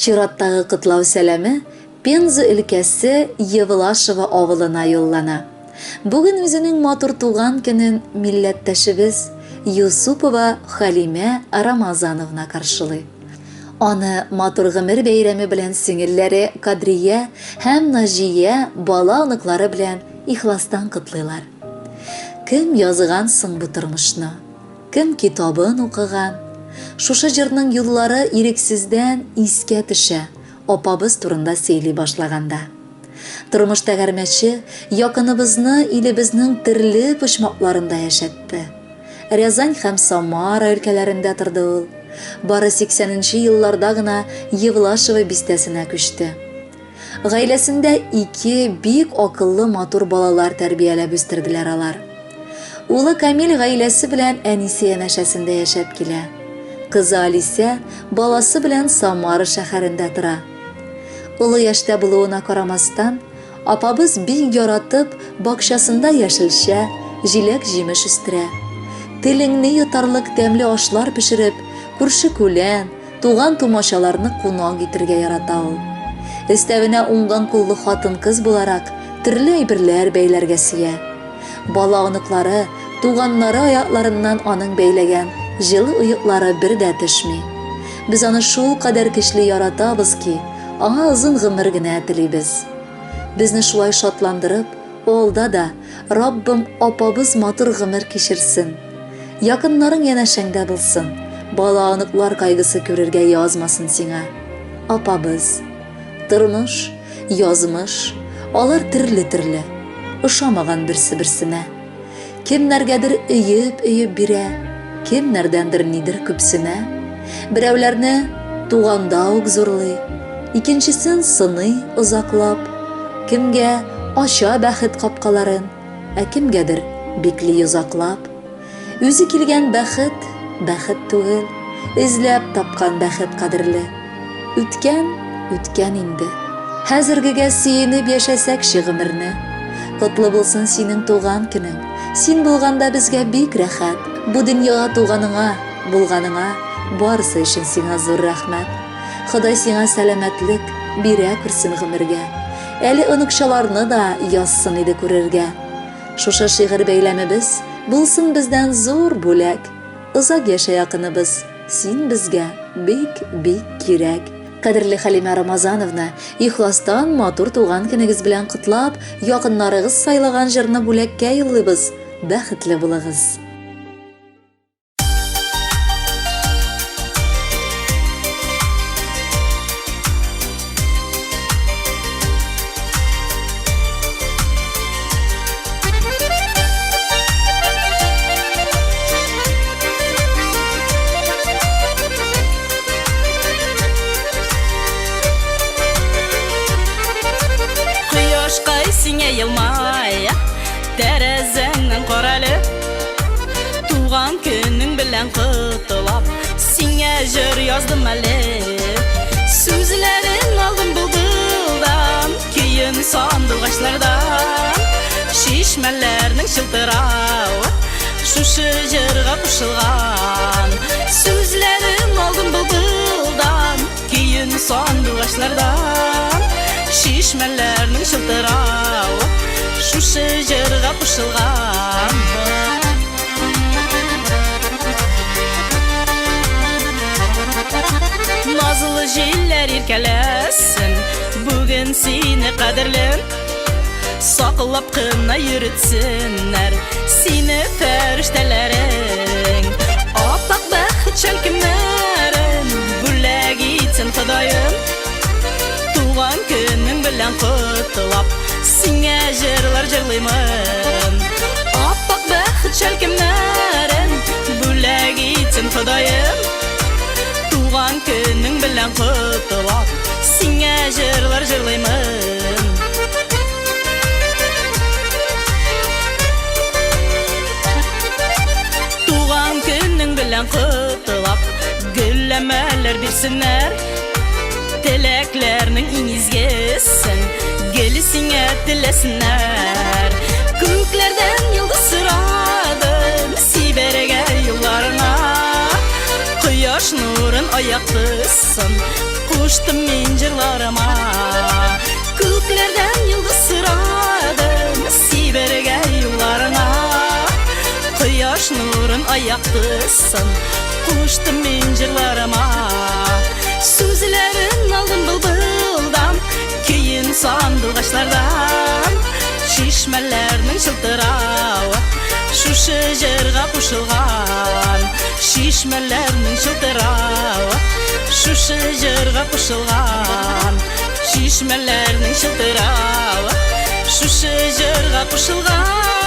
Чираттагы котлау сәламе Пенза өлкәсе Евлашево авылына юллана. Бүген үзенең матур туган көнен милләттәшебез Юсупова Халимә Рамазановна каршылый. Аны матур гомер бәйрәме белән сеңелләре Кадрия һәм Наҗия бала-оныклары белән ихластан котлыйлар. Кем язган соң бу тормышны? Кем китабын укыган? Шушы җырның юллары ирексездән искә төшә, апабыз турында сөйли башлаганда. Тормыш тәгәрмәче якыныбызны илебезнең төрле почмакларында яшәтте. Рязань һәм Самара өлкәләрендә торды ул. Бары 80 нче елларда гына Евлашево бистәсенә күчте. Гаиләсендә ике бик акыллы матур балалар тәрбияләп үстерделәр алар. Улы Камил гаиләсе белән әнисе янәшәсендә яшәп килә. Кызы Алисә баласы белән Самара шәһәрендә тора. Олы яшьтә булуына карамастан, апабыз бик яратып, бакчасында яшелчә, җиләк-җимеш үстерә. Телеңне йотарлык тәмле ашлар пешереп, күрше-күлән, туган-тумачаларны кунак итергә ярата ул. Өстәвенә уңган куллы хатын-кыз буларак, төрле әйберләр бәйләргә сөя. Бала-оныклары, туганнары аякларыннан аның бәйләгән җылы оеклары бер дә төшми. Без аны шулкадәр көчле яратабыз ки, аңа озын гомер генә телибез. Безне шулай шатландырып, алда да, Раббым, апабыз матур гомер кичерсен. Якыннарың янәшәңдә булсын, бала-оныклар кайгысы күрергә язмасын сиңа. Апабыз. Тормыш, язмыш, алар төрле-төрле, ошамаган берсе-берсенә. Кемнәргәдер өеп-өеп бирә, кемнәрдәндер нидер күпсенә. Берәүләрне туганда ук зурлый, икенчесен сыный озаклап. Кемгә ача бәхет капкаларын, ә кемгәдер бикли йозаклап. Үзе килгән бәхет, бәхет түгел, эзләп тапкан бәхет кадерле. Үткән, үткән инде. Хәзергегә сөенеп яшәсәкче гомерне. Котлы булсын синең туган көнең. Син булганда безгә бик рәхәт. Бу дөньяга туганыңа, булганыңа, барысы өчен сиңа зур рәхмәт. Ходай сиңа сәламәтлек бирә күрсен гомергә. Әле оныкчаларны да язсын иде күрергә. Шушы шигырь бәйләмебез булсын бездән зур бүләк. Озак яшә якыныбыз, син безгә бик, бик кирәк. Кадерле Хәлимә Рамазановна, ихластан матур туган көнегез белән котлап, якыннарыгыз сайлаган җырны бүләккә юллыйбыз. Бәхетле булыгыз! Кояшкай сиңа елмая, тәрәзәңнән карале. Туган көнең белән котлап, сиңа җыр яздым әле. Сүзләрен алдым былбылдан, көен сандугачлардан. Чишмәләрнең чылтыравы шушы җырга кушылган. Сүзләрен алдым былбылдан, көен сандугачлардан. Чишмәләрнең чылтыравы шушы җырга кушылган. Назлы җилләр иркәләсен, бүген сине кадерлем. Саклап кына йөртсеннәр сине фәрештәләрең. Аппак бәхет шәлкемнәрен бүләк итсен Ходаем. Туган көнең белән котлап, сиңа җырлар җырлыймын. Аппак бәхет шәлкемнәрен бүләк итсен Ходаем. Туган көнең белән котлап, сиңа җырлар җырлыймын. Туган көнең белән котлап, гөлләмәләр бирсеннәр. Теләкләрнең иң изгесен гел сиңа теләсеннәр. Күкләрдән йолдыз сорадым, сибәргә юлларыңа. Кояш нурын нурын аяктысын Куштым мин җырларыма. Күкләрдән йолдыз сорадым Сибәргә юлларыңа. Кояш нурын аяктысын Куштым мин җырларыма. Сүзләрен алдым былбылдан, Көен сандугачлардан. Чишмәләрнең чылтыравы Шушы җырга кушылган. Чишмәләрнең чылтыравы Шушы җырга кушылган. Чишмәләрнең чылтыравы Шушы җырга кушылган.